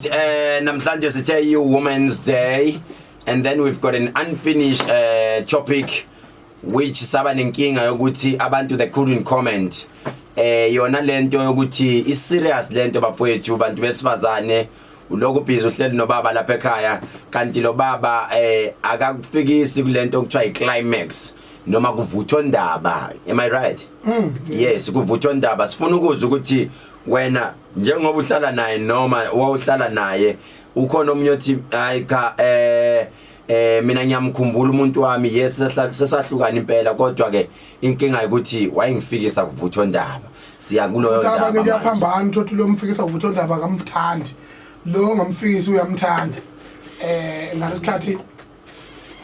Namhlanje sithe i Women's Day and then we've got an unfinished topic which saba nenkinga yokuthi abantu they couldn't comment. Yona lento yokuthi i serious lento bafowethu, bantu besifazane, ulokhu busy uhleli nobaba lapha ekhaya, kanti lo baba akakufikisi kulento okuthiwa i climax noma kuvuthwa ndaba. Am I right? Yes, kuvuthwa ndaba. Sifuna ukuzwa ukuthi wena njengoba uhlala naye noma wawuhlala naye, ukhona omunye othi, "Hayi cha, mina ngiyamkhumbula umuntu wami. Yes, sesahlukana impela, kodwa ke inkinga ukuthi wayengifikisa kuvuthwa ndaba." Siya kuloyo Futhi ndaba abanye manje. Kuyaphambana, uthi lo mfikisa kuvuthwa ndaba akamthandi, lo ngamfikisi uyamthanda. Ngalesikhathi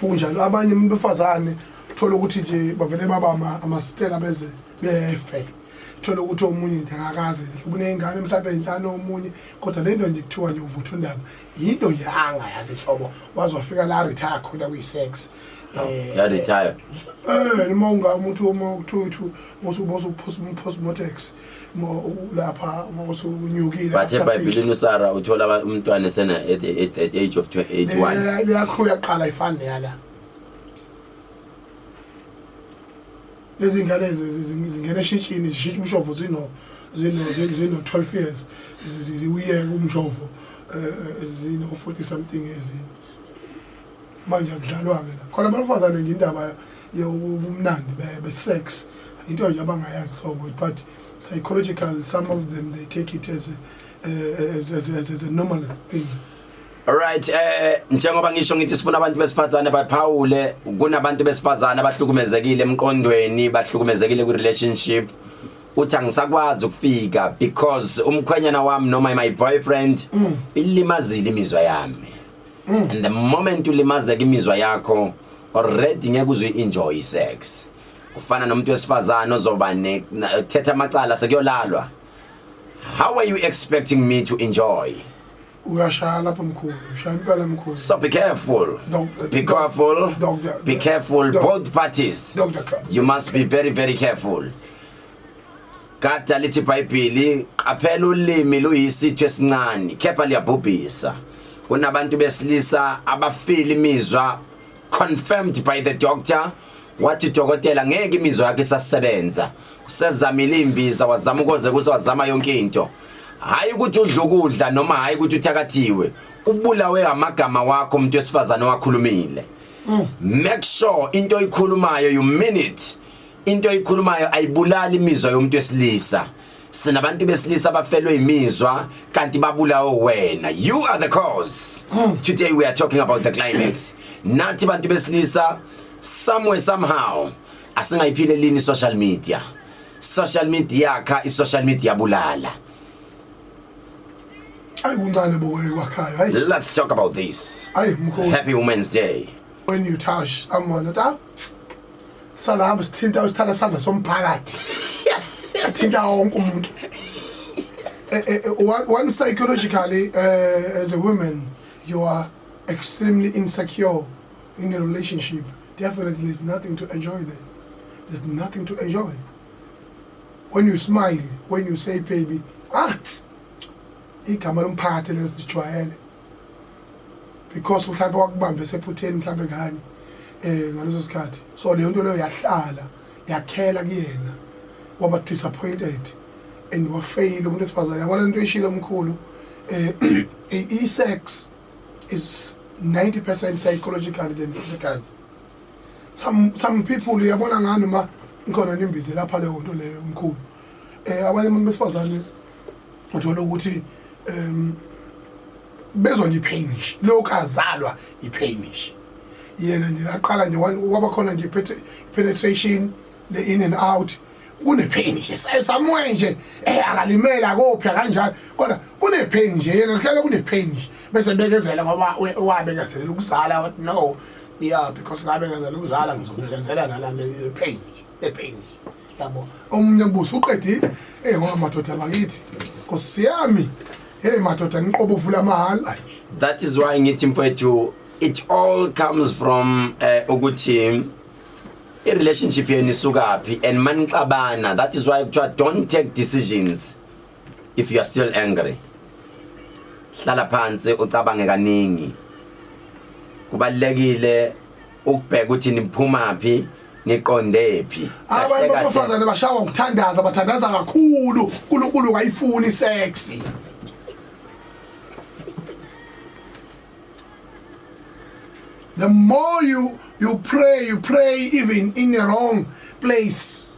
kunjalo, abanye umuntu befazane thola ukuthi nje bavele baba amasitela beze befe, thola ukuthi omunye nje akakaze kuney'ngane mhlawumbe ey'nhlanu omunye, kodwa le nto nje kuthiwa nje uvuthwa indaba yinto nje angayazi nhlobo, waze wafika la retire khona kwi-sex. Ya retire. Noma unga umuntu uma kuthiwa uthi usu postmotex lapha uma usunyukile. But after eBhayibhelini 50. uSara uthola umntwana esena at the age of 81. Leyakho yaqala ifani neyala lezi ngane zingena eshitshini, zishintsha umshovo zino 12 years, ziwuyeka umshovo zino 40 something ezinye. Manje akudlalwa-ke la khona abafazane nje, indaba yobumnandi be-sex into nje abangayazi hlobo, but psychological, some of them, they take it as a normal thing. Alright, njengoba ngisho ngithi sifuna abantu besifazane baphawule. Kunabantu besifazane abahlukumezekile emqondweni, bahlukumezekile ku relationship. Uthi, "Angisakwazi ukufika because umkhwenyana wami noma my boyfriend ilimazile imizwa yami." And the moment ulimazeka imizwa yakho already, ngeke uze enjoy sex. Kufana nomuntu wesifazane ozoba ne thetha amacala sekuyolalwa. How are you expecting me to enjoy? Uyashaya lapho mkhulu, ushaya impela mkhulu. So be careful. Doctor, Be careful. Doctor, Be careful. Doctor. Both parties. Doctor. You must be very, very careful. Kade lithi iBhayibheli, qaphela ulimi, luyisitho esincane kepha liyabhubhisa. Kunabantu besilisa abafila imizwa confirmed by the doctor, wathi udokotela ngeke imizwa yakhe isasebenza, usezamile imbiza, wazama ukoze kuze, wazama yonke into. Hayi ukuthi udla ukudla noma hayi ukuthi uthakathiwe, ubulawe amagama wakho umuntu wesifazane wakhulumile. Make sure into oyikhulumayo, you mean it. Into oyikhulumayo ayibulali imizwa yomuntu wesilisa. Sinabantu besilisa abafelwe imizwa kanti babulawe wena. You are the cause. Today we are talking about the climax. Nathi bantu besilisa, somewhere, somehow, asingayiphilelini social media. Social media yakha, i-social media bulala. Ayi, kuncane bo kwakhayo, hayi. Let's talk about this. Hayi mkhulu. Happy Women's Day. When you touch someone that, ah, sala hamba sithinta, usithatha isandla somphakathi, thinta wonke umuntu. One psychologically, as a woman, you are extremely insecure in a relationship. Definitely there's nothing to enjoy there. There's nothing to enjoy. When you smile, when you say "baby", ah, igama lomphakathi leyo sijwayele, because mhlawumbe wakubamba esephutheni mhlawumbe kanye ngaleso sikhathi, so leyo nto leyo yahlala yakhela kuyena, waba disappointed and wafail umuntu wesifazane. Yabona into eshilo omkhulu, i-sex is 90% psychological than physical. Some people, uyabona ngani uma ikhona nimbize lapha leyo nto leyo mkhulu, abanye abantu besifazane uthola ukuthi bezwa nje ipain nje, lokhu azalwa ipain nje, yena nje aqala nje kwaba khona nje penetration le in and out, kune pain nje somewhere nje, akalimela akophi kanjani, kodwa kune pain nje, yena kuhlala kune pain nje, bese bekezela ngoba wabekezela ukuzala, wathi, "No, yeah, because ngabekezela ukuzala, ngizobekezela nalana le pain nje, le pain nje." Yabo, omunye kubuso uqedile, ngoba madoda bakithi, Nkosi yami, hey madoda, niqobo uvula amahhala. That is why ngithi mfowethu, it all comes from ukuthi i-relationship yenu isukaphi and manixabana. That is why kuthiwa don't take decisions if you are still angry. Hlala phansi ucabange kaningi. Kubalekile ukubheka ukuthi niphumaphi niqonde phi. Abanye babafazane bashawa ukuthandaza, bathandaza kakhulu. uNkulunkulu kayifuni sex. The more you pray, you pray even in the wrong place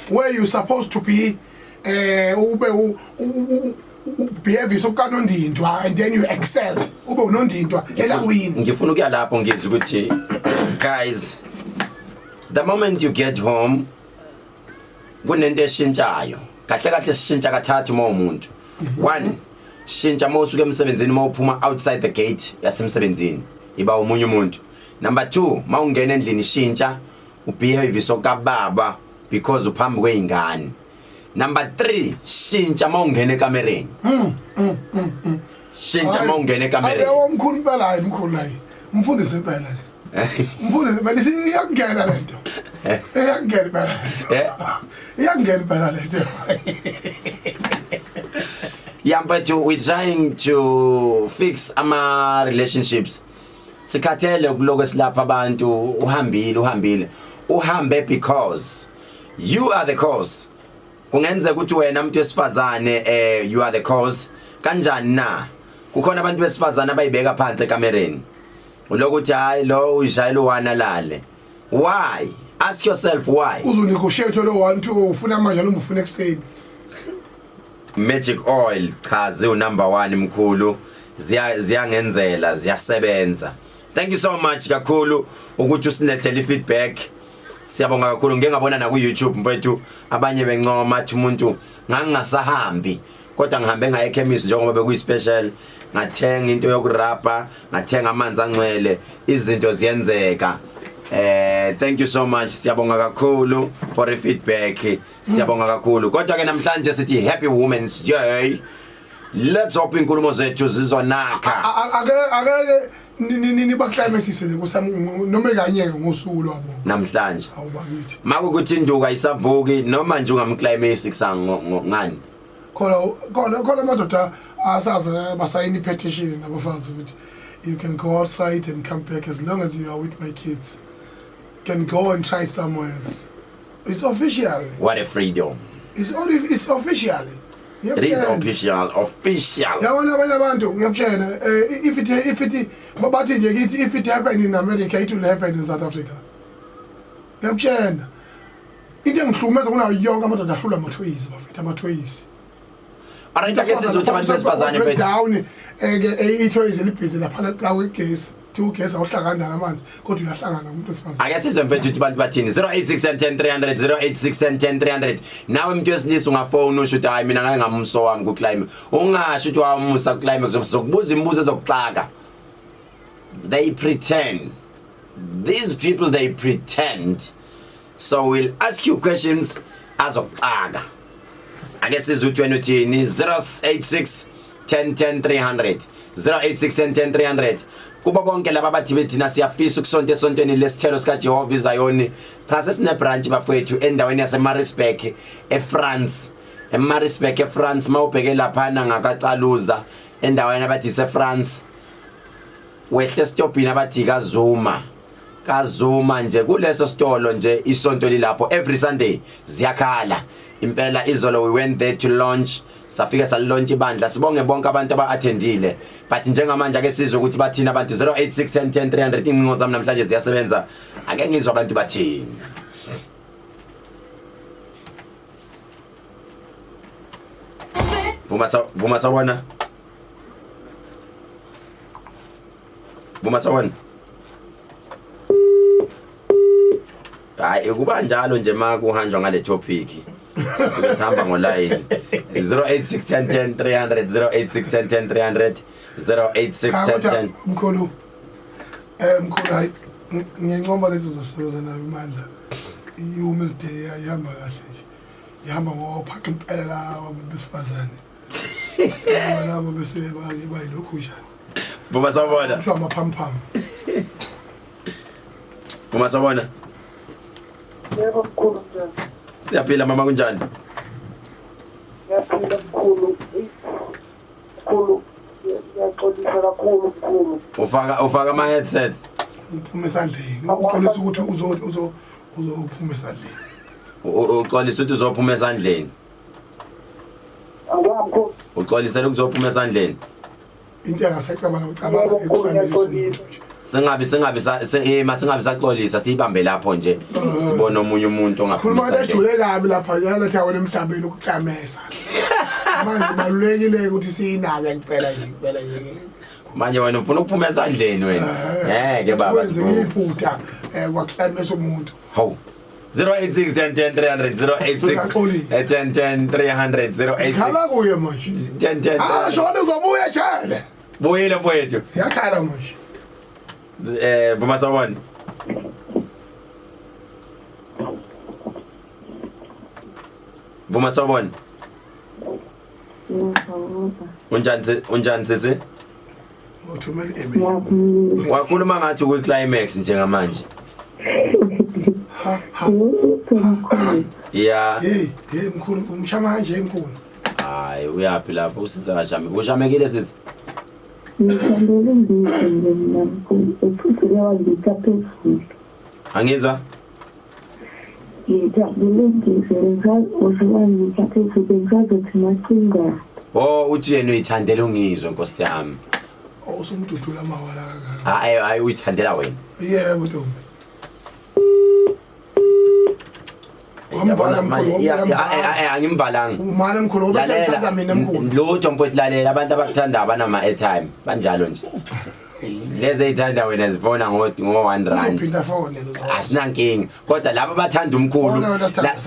where you supposed to be, ube ubehave sokanondindwa, and then you excel, ube unondindwa elawini. Ngifuna ukuya lapho ngizwe ukuthi, guys, the moment you get home kunento eshintshayo. Kahle kahle sishintsha kathathu uma umuntu. One, shintsha uma usuka emsebenzini, uma uphuma outside the gate yasemsebenzini, iba omunye umuntu. Number 2, uma ungena endlini shintsha ubehave sokababa because uphambi kweingane. Number 3, shintsha uma ungena ekamereni. Shintsha uma ungena ekamereni. Awu mkhulu impela, hayi mkhulu, hayi mfundisi impela, mfundisi impela, iyakungena lento, iyakungena impela, iyakungena impela lento. Yeah, but we're trying to fix ama relationships. Sikhathele kuloko silapha abantu, uhambile, uhambile, uhambe because you are the cause. Kungenzeka ukuthi wena umuntu wesifazane, you are the cause. Kanjani na? Kukhona abantu besifazane abayibeka phansi ekamereni, ulokuthi hayi, lo uyishayela uwana lale. Why? Ask yourself why. Uzonegotiate lo 1 2, ufuna manje noma ufuna ekuseni? Magic oil, cha, ziwu number 1 mkhulu, ziya ziyangenzela, ziyasebenza. Thank you so much kakhulu ukuthi usilethele feedback, siyabonga kakhulu. Ngike ngabona na ku YouTube mfethu abanye bencoma, athi umuntu ngangingasahambi kodwa ngihambe ngaye ekhemisi njengoba bekuyi special, ngathenga into yokurapa, ngathenga amanzi angcwele, izinto ziyenzeka. Thank you so much, siyabonga kakhulu for the feedback, siyabonga kakhulu. Kodwa ke namhlanje sithi Happy Women's Day. Let's hope inkulumo zethu zizonakha. Ake ake nibaklayimesise nje kusam noma kanye ngosuku lwabo. Namhlanje. Awubakithi. Makukuthi induku ayisavuki, noma nje ungamclimesi kusanga ngani. Khona amadoda asaze basayina i-petition nabafazi ukuthi you can go outside and come back as long as you are with my kids, can go and try somewhere else. It's official. What a freedom. It's only, it's officially. It is official, official. Yabona abanye abantu, ngiyakutshela, if it bathi nje kithi, if it happen in America, it will happen in South Africa. Ngiyakutshela, into engihlukumeza kunayo yonke, amadoda ahlulwa amathoyizi bafethu, amathoyizi. Alright, ake sizwe ukuthi abantu besifazane mfethu. Down ke ithoyizi libhizi lapha, liplawa igesi, thi ugesi awuhlangani namanzi kodwa uyahlangana umuntu wesifazane. Ake sizwe mfethu ukuthi abantu bathini. 086 10 300, 086 10 300. Nawe umuntu wesilisa ungafona usho ukuthi hayi, mina ngake ngamuso wami ku climate. Ungasho ukuthi wamusa ku climate, sokubuza imibuzo ezokuxaka. They pretend, these people, they pretend. So we'll ask you questions azokuxaka. Ake sizwe ukuthi wena uthini. 086 10 10 300, 086 10 10 300. Kubo bonke laba abathi bethina siyafisa ukusonta esontweni lesithelo sika Jehova iZayoni, cha, sesine branch bafowethu endaweni yase Maritzburg eFrance, eMaritzburg eFrance, mawubheke laphana ngakacaluza endaweni abathi iseFrance, wehle esitobhini abathi kaZuma, kaZuma nje, kuleso sitolo nje isonto lilapho every Sunday, ziyakhala impela. Izolo we went there to launch, safika salilaunch ibandla. Sibonge bonke abantu aba-attendile, but njengamanje ake sizwe ukuthi bathini abantu. 086 10 10 300. Incingo zami namhlanje ziyasebenza, ake ngizwe abantu bathini. Vuma sa, vuma sawona, vuma sawona. Hayi, kuba njalo nje ma kuhanjwa ngale topic, sisuke sihamba ngolayini. 086 10 10 300, 086 10 10 300, 086 Cha 10 kodwa 10. Mkhulu, mkhulu, hayi, ngiyancoma lezi zosebenza nayo imandla. I-Women's Day ihamba kahle nje, ihamba ngophaqa impela laba besifazane laba bese bayilokhu njani. Vuma sawubona. Kuthiwa amaphampam. Vuma sawubona. Yebo mkhulu, njani? Siyaphila mama, kunjani? Ngiyaphila mkhulu. Mkhulu, ngiyaxolisa kakhulu mkhulu. Ufaka ama headset. Uphuma esandleni. Uxolisa ukuthi uzo uzo uzophuma esandleni. Uxolisa ukuthi uzophuma esandleni. Angwa mkhulu. Uxolisela ukuthi uzophuma esandleni. Into engasacabanga ucabanga ekuhlanganisa umuntu nje. Singabi saxolisa siyibambe lapho nje. Sibone omunye umuntu ongaphuma. Khuluma into ejule kabi lapha yaletha wena emhlabeni ukuklamesa. Manje balulekile ukuthi siyinake kuphela nje kuphela nje. Manje wena ufuna ukuphuma esandleni wena. Ngeke baba. Wenze iphutha kwakuklamesa umuntu. Hawu. 086 10 10 300 086 10 10 300 086. Khala kuye manje. 10 10. Ah, shona uzobuya ejele. Buyile mfowethu. Siyakhala manje. Vuma sawubona. Vuma sawubona. Unjani sisi? Uthumela email. Wakhuluma ngathi ukwi climax njengamanje. Ha ha. Yeah. Hey, hey mkhulu umshama kanje mkhulu. Hayi uyaphi lapho usisa kashame. Ushamekile sisi? Ngithandele ngizwe nje mina mkhulu uphuzile wangitha phezulu. Angizwa? Ngithandele ngizwe wangitha phezulu bengisazothi macingwane. Oh uthi yena uyithandela ungizwe Nkosi yami. Usumdudula amawala kangaka. Hayi hayi uyithandela wena. Yebo ntombi. Wamvala mkhulu. Angimvalanga. Umane mkhulu ngoba uyathanda mina mkhulu. Lutho mfowethu lalela abantu abakuthanda abanama airtime banjalo nje. Lezi ezithanda wena zifona ngo 1 rand. Uzophinda fone lo. Asinankinga kodwa laba bathanda umkhulu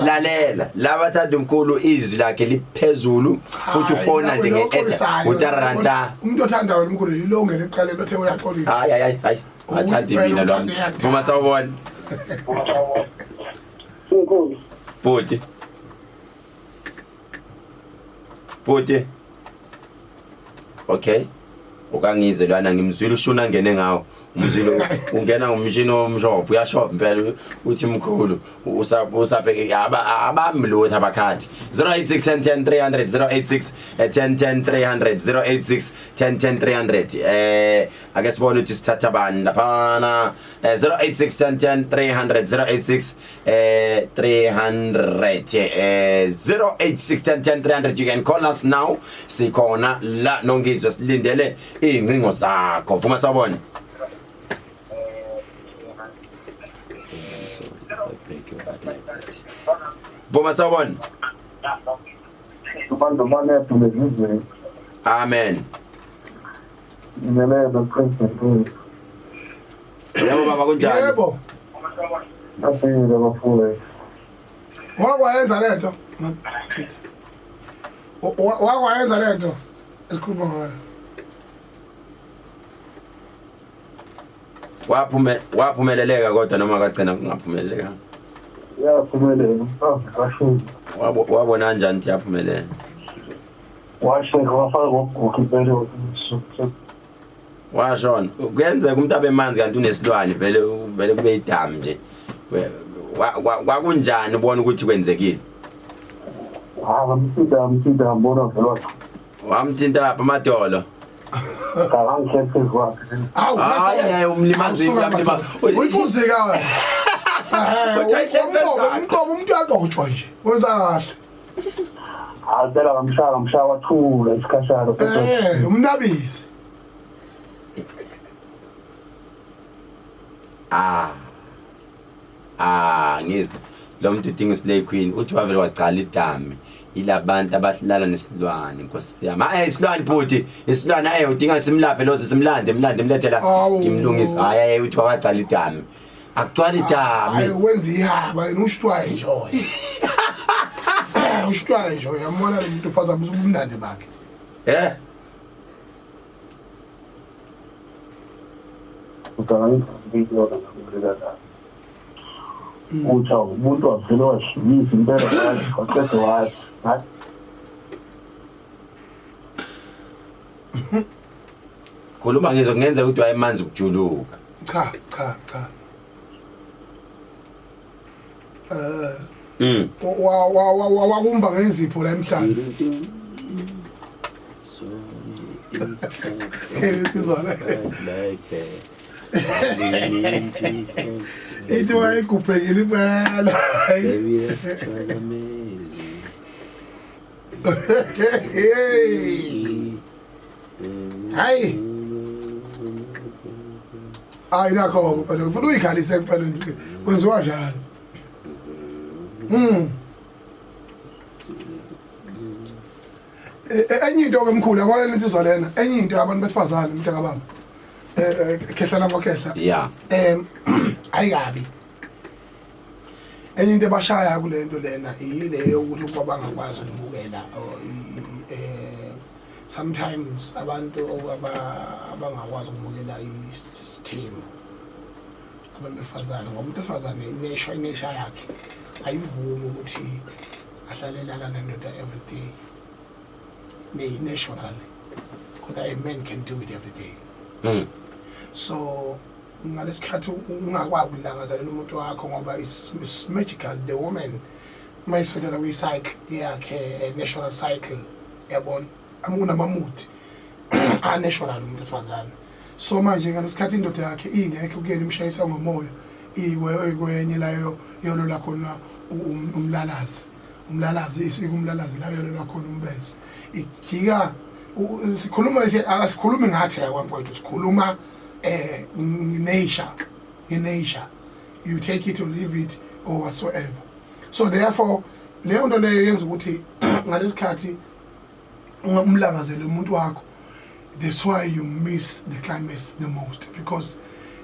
lalela laba bathanda umkhulu izwi lakhe liphezulu futhi ufona nje nge-airtime utaranta. Umuntu othanda wena umkhulu yilo ongena ekuqaleni othe uyaxolisa. Hayi hayi hayi athandi mina lo. Vuma sawubona. Mkhulu. Bhuti. Bhuti. Okay. Ukangizwe lwana ngimzwile ushuna ngene ngawo. Umzwile ungena ngomshini womshopho uyashopha impela uthi mkhulu usaphe abami lutho abakhathi 086 10 10 300 086 10 10 300 086 10 10 300 ake sibone ukuthi sithatha bani laphana 086 10 10 300 086 300 086 10 10 300 you can call us now sikhona la nongizwe silindele ingcingo zakho vuma sawubona. Vuma sawubona. Amen. President. Yebo baba kunjani? Yebo. Aphile bafowethu. Wakwayenza lento. Wakwayenza lento esikhuluma ngayo. Waphumeleleka kodwa noma kagcina kungaphumeleleka. Yaphumelela. Wabona kanjani ukuthi yaphumelela? Washeka wafaka ngokuguqa impela. Washona. Kuyenzeka umuntu abe manzi kanti unesilwane vele vele kube idamu nje. Kwakunjani ubona ukuthi kwenzekile? Hayi mthinta mbona vele wathi. Wamthinta apha amadolo. Awu hayi umlimazi uyamlimaza. Uyifuzeka wena. Umqobo umuntu uyaqotshwa nje. Wenza kahle. Hayi phela ngamshaya wathula isikhashana. Umnabisi. Ngizwe lo muntu udinga uSlay Queen uthi wavele wacala idami ilabantu abahlala nesilwane Nkosi yami. Hayi isilwane bhuti isilwane udinga simlaphe lo simlande mlethe la ngimlungise. Hayi uthi wacala idami akugcwala idami. Hayi wenza ihaba yena usho enjoy. Usho enjoy yamona lo muntu uphazamisa ubumnandi bakhe. Uthi umuntu wavele washiyisa impela waqeda wathi khuluma ngizwe kungenzeka ukuthi wayemanzi ukujuluka. Cha cha cha. Wakumba ngezipho la emhlanje. Insizwa le. Like that. Ithi wayegubhekile impela. Baby, that was amazing. Hey. Hayi. Hayi nakho phela ufuna uyikhalise kuphela nje. Kwenziwa njalo. Enye into ke mkhulu yabona lensizwa lena enye into abantu besifazane mntaka baba. Khehla lamokhehla. Yeah. Ayikabi. Enye into ebashaya kulento lena yile yokuthi ukuba bangakwazi ukubukela sometimes abantu abangakwazi ukubukela isithembu abantu besifazane ngoba umuntu wesifazane inesha yakhe ayivumi ukuthi ahlale elala nendoda every day naturally kodwa a man can do it every day. So ngalesikhathi ungakwazi ukulangazelela umuntu wakho ngoba it's magical. The woman mayisondela kwi-cycle yakhe, natural cycle, yabona unamamuthi a-natural umuntu wesifazane. So manje ngalesikhathi indoda yakhe ingekho kuyena imshayisa ngomoya ikwenye layo yolola khona umlalazi isikumlalazi la yolola khona umbese ijika. Sikhuluma asikhulumi ngathi la kwamfowethu, sikhuluma nature, you take it or leave it or whatsoever. So therefore leyo nto leyo yenza ukuthi ngalesikhathi umlangazele umuntu wakho, that's why you miss the climax the most, because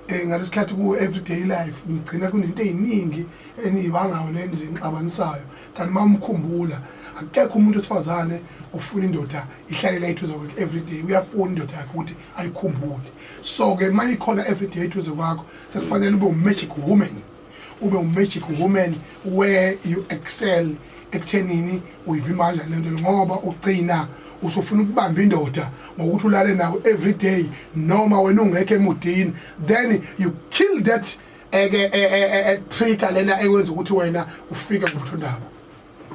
ngalesikhathi ku everyday life ngigcina kunento eziningi eniyibangayo lenizixabanisayo. Kanti uma umkhumbula akekho umuntu wesifazane ofuna indoda ihlale la eduze kwakhe everyday, uyafuna indoda yakhe ukuthi ayikhumbule. So ke mayikhona everyday eduze kwakho sekufanele ube magic woman, ube magic woman where you excel ekuthenini uyivimba kanjani lento, ngoba ugcina usufuna ukubamba indoda ngokuthi ulale nayo every day noma wena ungekho emudini. Then you kill that eke trigger lena ekwenza ukuthi wena ufike kuvuthondaba.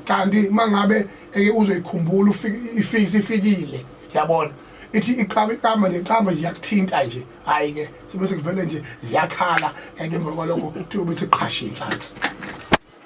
Kanti mangabe eke uzoyikhumbula ufike ifike ifikile, yabona ithi iqaba iqamba nje iqamba nje yakuthinta nje, hayi ke sebese kuvele nje ziyakhala emva kwalokho kuthi bethi qhashi inhlansi.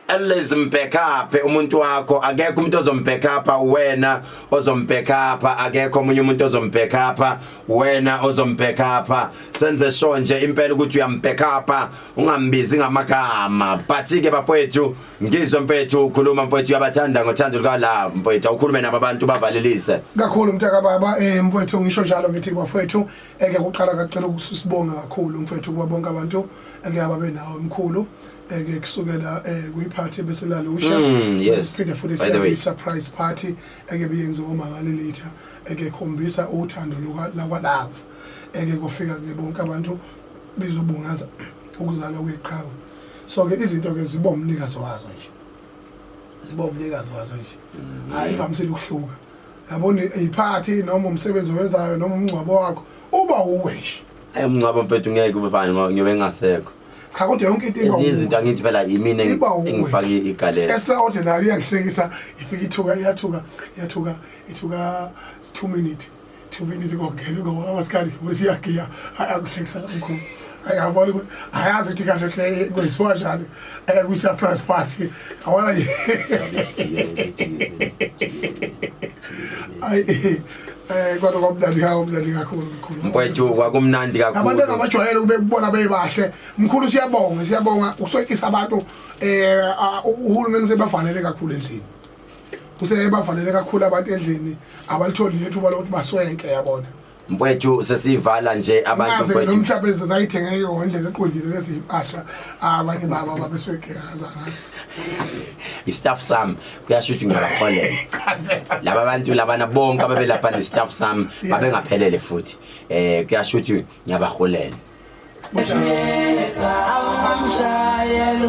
Always mbackup umuntu wakho, akekho umuntu ozombackup wena, ozombackup akekho omunye umuntu ozombackup wena, ozombackup senze sure nje impela ukuthi uyambackup, ungambizi ngamagama. But ke bafowethu, ngizwe mfethu ukhuluma mfowethu, uyabathanda ngothando luka love mfowethu, awukhulume nabo abantu bavalelise. Kakhulu mntaka baba, mfowethu ngisho njalo ngithi bafowethu eke kuqala kacela ukusibonga kakhulu mfowethu kuba bonke abantu eke ababe nawo mkhulu eke kusukela kuyiphathi bese lalusha siphinde futhi siya surprise party eke biyenziwa uMangalilitha eke khombisa uthando lakwa love eke kufika ke bonke abantu bezobungaza ukuzalwa kweqhawe. So ke izinto ke ziba umnikazi wazo nje, ziba umnikazi wazo nje, hayi ivamisile ukuhluka yabona iphathi noma umsebenzi owenzayo noma umngcwabo wakho uba uwe nje. Ayi umngcwabo mfethu ngeke ube fani ngoba ngiyobe ngingasekho. Cha kodwa yonke into iba ezinye izinto angithi phela yimina iba uwe. Engifake igalelo. Extraordinary iyangihlekisa, ifika ithuka iyathuka iyathuka ithuka 2 minutes 2 minutes kongena ngoba amasikali bese iyagiya. Hayi akuhlekisa kakhulu, ayabona ukuthi ayazi ukuthi kahle hle kwenziwa njani kwi surprise party, yabona nje. Ayi kodwa kwamnandi kakhulu, kakhulu mkhulu. Mfowethu kwakumnandi abantu kakhulu. Engabajwayele ukube kubona bebahle mkhulu, siyabonga, siyabonga ukuswekisa abantu. Uhulumeni sebavalele kakhulu endlini, usebavalele kakhulu abantu endlini, abalitholi nethuba lokuthi baswenke, yabona. Mfowethu sesivala nje abantu ngaze mfowethu. Nomhlaba ezayithenge ngondlela eqondile lezi impahla abanye babo babeswenke ngazi. I-staff sami kuyasho ukuthi ngiyabaholela laba bantu labana bonke ababelapha ne-staff sami babengaphelele futhi kuyasho ukuthi ngiyabaholela. Amshayela.